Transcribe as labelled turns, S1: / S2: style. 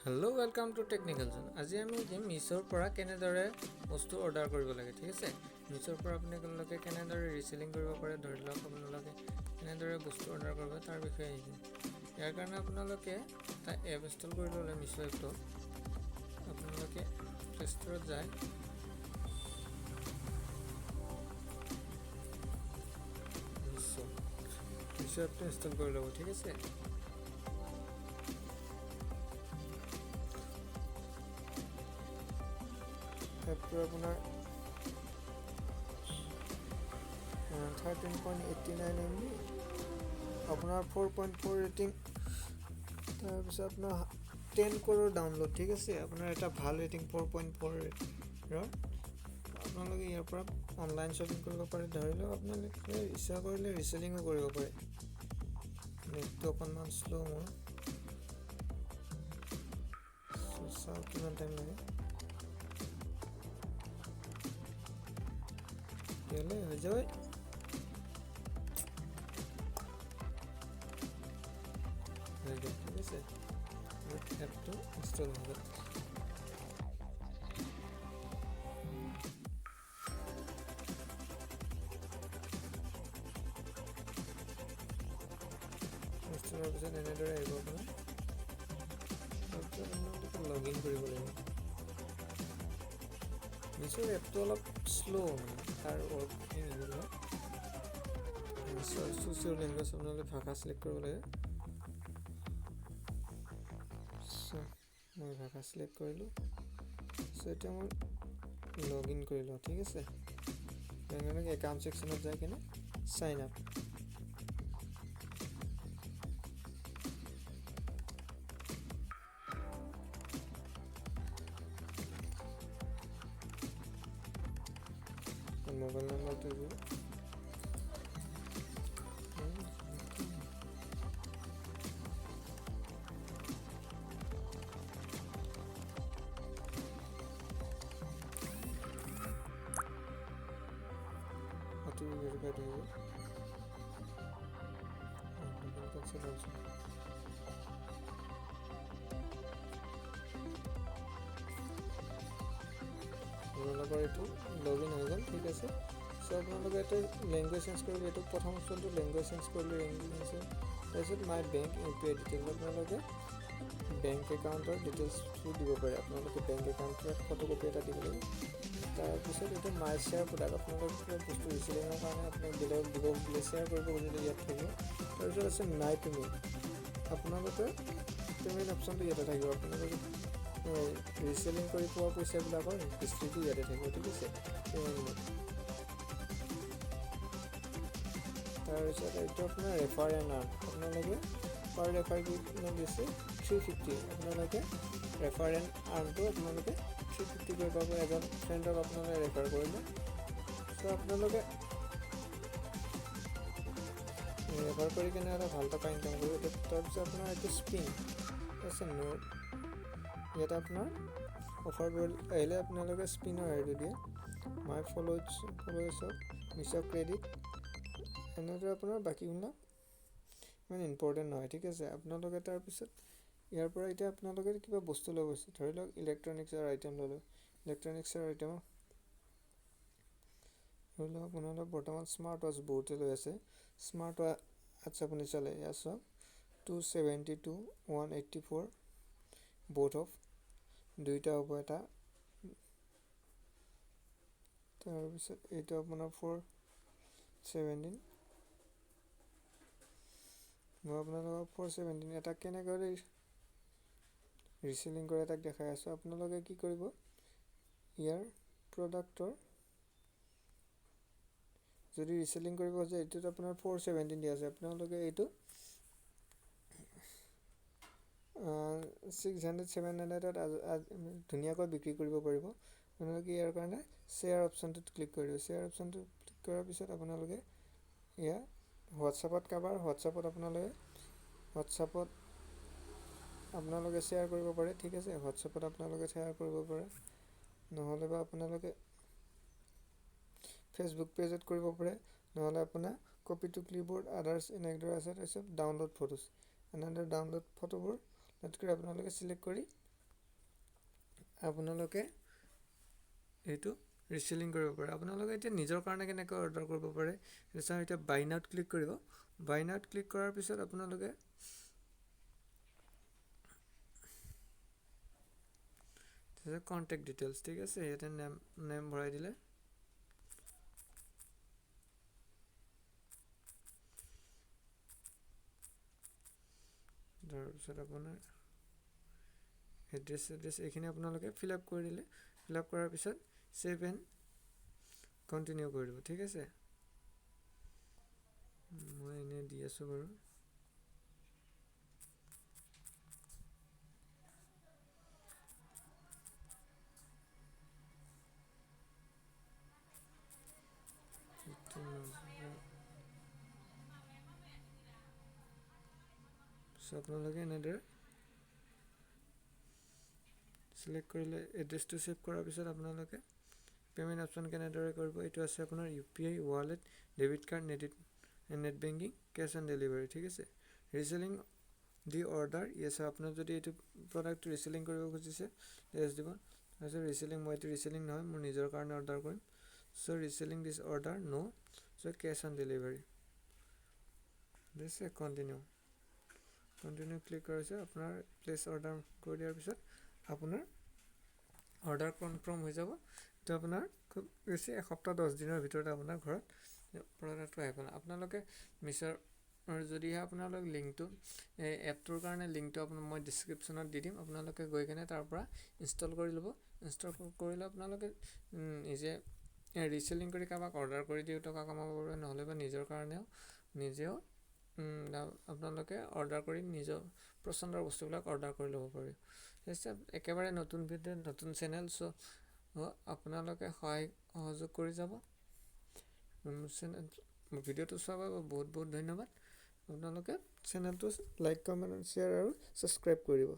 S1: Hello, welcome to Technical Zone. আজি আমি শিকিম মিছ'ৰ পৰা কেনেদৰে বস্তু অৰ্ডাৰ কৰিব লাগে। ঠিক আছে, মিছ'ৰ পৰা আপোনালোকে কেনেদৰে ৰিচেলিং কৰিব পাৰে, ধৰি লওক আপোনালোকে কেনেদৰে বস্তু অৰ্ডাৰ কৰিব তাৰ বিষয়ে শিকিম। ইয়াৰ কাৰণে আপোনালোকে এটা এপ ইনষ্টল কৰি ল'লে, মিছ' এপটো আপোনালোকে প্লে ষ্ট'ৰত যায় মিছ' এপটো ইনষ্টল কৰি ল'ব। ঠিক আছে, এপটো আপোনাৰ 13.89 MB, আপোনাৰ 4.4 ৰেটিং, তাৰপিছত আপোনাৰ 10 ক্ৰ'ৰ ডাউনলোড। ঠিক আছে, আপোনাৰ এটা ভাল ৰেটিং 4.4ৰ। আপোনালোকে ইয়াৰ পৰা অনলাইন শ্বপিং কৰিব পাৰে। ধৰি লওক আপোনালোকে ইচ্ছা কৰিলে ৰিচেলিঙো কৰিব পাৰে। নেটটো অকণমান শ্ল' মোৰ, চাওঁ কিমান টাইম লাগে। তেতিয়াহ'লে হৈ যাব, হৈ গ'ল। ঠিক আছে, এপটো ইনষ্টল হৈ গ'ল। ইনষ্টল হোৱাৰ পিছত এনেদৰে আহিব আপোনাৰ। তাৰপিছত আপোনালোকে লগ ইন কৰিব লাগিব। মিছ'ৰ এপটো অলপ শ্ল', মানে তাৰ ৱৰ্কিং। চুজ ইউৰ লেংগুৱেজ, আপোনালোকে ভাষা চিলেক্ট কৰিব লাগে। চ' মই ভাষা চিলেক্ট কৰিলোঁ। চ' এতিয়া মই লগ ইন কৰি লওঁ। ঠিক আছে, আপোনালোকে একাউণ্ট ছেকশ্যনত যাই কিনে চাইন আপ। মোবাইল নাম্বাৰটো দিব। OTP verified হৈ গ'ল। Cancel also। আপোনালোকৰ এইটো লগ ইন হৈ গ'ল। ঠিক আছে, চ' আপোনালোকে এইটো লেংগুৱেজ চেঞ্জ কৰিব। এইটো প্ৰথম অপশ্যনটো লেংগুৱেজ চেঞ্জ কৰিলে লেংগুৱেজ চেঞ্জ। তাৰপিছত মাই বেংক ইউপিআই ডিটেইলছ, আপোনালোকে বেংক একাউণ্টৰ ডিটেইলছটো দিব পাৰে। আপোনালোকে বেংক একাউণ্টৰ ফটোকপি এটা দিব লাগিব। তাৰপিছত এইটো মাই শ্বেয়াৰ প্ৰডাক্ট, আপোনালোকে কিবা বস্তু ৰিচেলিঙৰ কাৰণে আপোনাক বেলেগক দিব খুজিলে, শ্বেয়াৰ কৰিব খুজিলে ইয়াত থাকিব। তাৰপিছত আছে মাই পে'মেণ্ট, আপোনালোকে পে'মেণ্ট অপশ্যনটো ইয়াতে থাকিব। আপোনালোকে ৰিচেলিং কৰি পোৱা পইচাবিলাকৰ হিষ্ট্ৰীটো ইয়াতে থাকিব। ঠিক আছে, পে'মেণ্ট। তাৰপিছত এইটো আপোনাৰ ৰেফাৰ এণ্ড আৰ্ণ, আপোনালোকে পাৰ ৰেফাৰ কিমান দিছে? 350। আপোনালোকে ৰেফাৰ এণ্ড আৰ্ণটো আপোনালোকে 350 কৰি পাব, এজন ফ্ৰেণ্ডক আপোনালোকে ৰেফাৰ কৰিলে। চ' আপোনালোকে ৰেফাৰ কৰি কেনে এটা ভাল টকা ইনকাম কৰিব। তাৰপিছত আপোনাৰ এইটো স্পিন আছে নোট, ইয়াতে আপোনাৰ অফাৰবোৰ আহিলে আপোনালোকে স্পিনৰ হেৰিটো দিয়ে। মাই ফ'ল'ছ, মিছ' ক্ৰেডিট, এনেদৰে আপোনাৰ বাকীবিলাক ইমান ইম্পৰ্টেণ্ট নহয়। ঠিক আছে, আপোনালোকে তাৰপিছত ইয়াৰ পৰা এতিয়া আপোনালোকে কিবা বস্তু ল'ব গৈছে, ধৰি লওক ইলেক্ট্ৰনিক্সৰ আইটেম ল'লোঁ। ইলেক্ট্ৰনিক্সৰ আইটেম ধৰি লওক আপোনালোক বৰ্তমান স্মাৰ্ট ৱাচ বহুতে লৈ আছে। স্মাৰ্ট ৱাচ আপুনি চালে, ইয়াত চাওক, 272, 184, both of দুইটা হ'ব এটা। তাৰপিছত এইটো আপোনাৰ 417। মই আপোনালোকক 417 এটা কেনেকৈ ৰিচেলিং কৰে তাক দেখাই আছোঁ। আপোনালোকে কি কৰিব, ইয়াৰ প্ৰডাক্টৰ যদি ৰিচেলিং কৰিব খোজে, এইটোত আপোনাৰ 417 দিয়া আছে। আপোনালোকে এইটো 600, 700ত ধুনীয়াকৈ বিক্ৰী কৰিব পাৰিব। আপোনালোকে ইয়াৰ কাৰণে শ্বেয়াৰ অপশ্যনটোত ক্লিক কৰি দিব। শ্বেয়াৰ অপশ্যনটোত ক্লিক কৰাৰ পিছত আপোনালোকে ইয়াৰ হোৱাটছআপত, কাৰোবাৰ হোৱাটছআপত আপোনালোকে শ্বেয়াৰ কৰিব পাৰে। ঠিক আছে, হোৱাটছআপত আপোনালোকে শ্বেয়াৰ কৰিব পাৰে, নহ'লে বা আপোনালোকে ফেচবুক পেজত কৰিব পাৰে, নহ'লে আপোনাৰ কপি টু ক্লিপবোৰ্ড, আদাৰ্ছ, এনেদৰে আছে। তাৰপিছত ডাউনলোড ফটোজ, এনেদৰে ডাউনলোড ফটোবোৰ কৰি আপোনালোকে চিলেক্ট কৰি আপোনালোকে এইটো ৰিচেলিং কৰিব পাৰে। আপোনালোকে এতিয়া নিজৰ কাৰণে কেনেকৈ অৰ্ডাৰ কৰিব পাৰে চাওঁ। এতিয়া বাই নাওত ক্লিক কৰিব। বাই নাওত ক্লিক কৰাৰ পিছত আপোনালোকে কণ্টেক্ট ডিটেইলছ, ঠিক আছে, ইয়াতে নেম ভৰাই দিলে। তাৰপিছত আপোনাৰ এড্ৰেছ এইখিনি আপোনালোকে ফিল আপ কৰি দিলে। ফিল আপ কৰাৰ পিছত ছেভ এণ্ড কণ্টিনিউ কৰি দিব, ঠিক আছে। মই এনেই দি আছোঁ বাৰু। চ' আপোনালোকে এনেদৰে চিলেক্ট কৰিলে এড্ৰেছটো ছেভ কৰাৰ পিছত আপোনালোকে পে'মেণ্ট অপশ্যন কেনেদৰে কৰিব, এইটো আছে আপোনাৰ U P I, wallet, debit card, net banking, cash on delivery, ঠিক আছে। ৰিচেলিং দি অৰ্ডাৰ, য়েছ, আপোনাৰ যদি এইটো প্ৰডাক্টটো ৰিচেলিং কৰিব খুজিছে য়েছ দিব। তাৰপিছত ৰিচেলিং, মই এইটো ৰিচেলিং নহয়, মোৰ নিজৰ কাৰণে অৰ্ডাৰ কৰিম। So' reselling this order no', so' cash on delivery, ঠিক আছে। কণ্টিনিউ ক্লিক কৰাৰ পিছত আপোনাৰ প্লেচ অৰ্ডাৰ কৰি দিয়াৰ পিছত আপোনাৰ অৰ্ডাৰ কনফাৰ্ম হৈ যাব। এইটো আপোনাৰ খুব বেছি এসপ্তাহ 10 দিনৰ ভিতৰত আপোনাৰ ঘৰত প্ৰডাক্টটো আহি পাব। আপোনালোকে মিছৰ যদিহে আপোনালোক লিংকটো, এই এপটোৰ কাৰণে লিংকটো আপোনাক মই ডিছক্ৰিপশ্যনত দি দিম, আপোনালোকে গৈ কেনে তাৰ পৰা ইনষ্টল কৰি ল'ব। ইনষ্টল কৰিলে আপোনালোকে নিজে ৰিচেলিং কৰি কাৰোবাক অৰ্ডাৰ কৰি দিও টকা কমাব পাৰিব, নহ'লে বা নিজৰ কাৰণেও নিজেও আপোনালোকে অৰ্ডাৰ কৰি নিজৰ পচন্দৰ বস্তুবিলাক অৰ্ডাৰ কৰি ল'ব পাৰিব। ঠিক আছে, একেবাৰে নতুন ভিডিঅ', নতুন চেনেল, চ' আপোনালোকে সহায় সহযোগ কৰি যাব। চেনেল ভিডিঅ'টো চোৱাৰ বাবে বহুত বহুত ধন্যবাদ। আপোনালোকে চেনেলটো লাইক, কমেণ্ট, শ্বেয়াৰ আৰু ছাবস্ক্ৰাইব কৰিব।